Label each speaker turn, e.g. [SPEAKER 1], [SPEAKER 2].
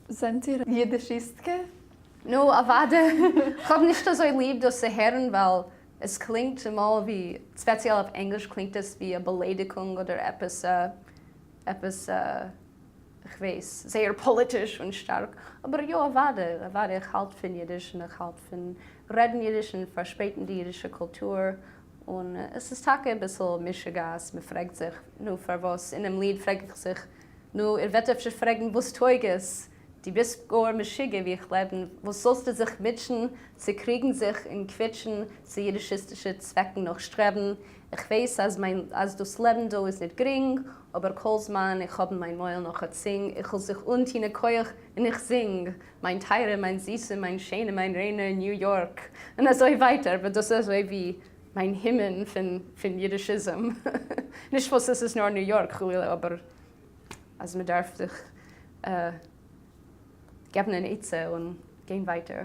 [SPEAKER 1] זענט איר יידישיסטקע?
[SPEAKER 2] נו, אוואדע. כ'האב נישט אזוי ליב דאס צו הערן ווייל עס קלינגט צומאל ווי, ספעציעל אויף ענגליש קלינגט עס ווי א באליידיגונג אדער עפעס עפעס כ'ווייס, זייער פאליטיש און שטארק. אבער יא אוואדע, אוואדע איך האלט פון אידיש און איך האלט פון רעדן אידיש און פארשפרייטן די אידישע קולטור. און עס איז טאקע אביסל משוגעת, מ'פרעגט זיך נו פארוואס, אינעם ליד פרעג איך זיך נו איר וועט אפשר פרעגן וואס טויג עס? דו ביסט גאר משוגע ווי איך לעבן, וואס זאלסטו זיך מוטשן צו קריגן זיך און קוויטשן צו יידישיסטישע צוועקן נאך שטרעבן, איך ווייס אז מיין אז דאס לעבן דא איז ניט גרינג, אבער כל זמן איך האב אין מיין מויל נאך א צינג, איך וועל זיך אנטוהן א כח און איך זינג, מיין טייערע מיין זיסע מיין שענע מיין ריינע ניו יארק, און אזוי ווייטער, אבער דאס איז אזוי ווי מיין הימען פון פון יידישיזם, נישט וואס עס איז נאר ניו יארק חלילה, אבער אז מען דארף זיך געבן אן עצה און גיין ווייטער.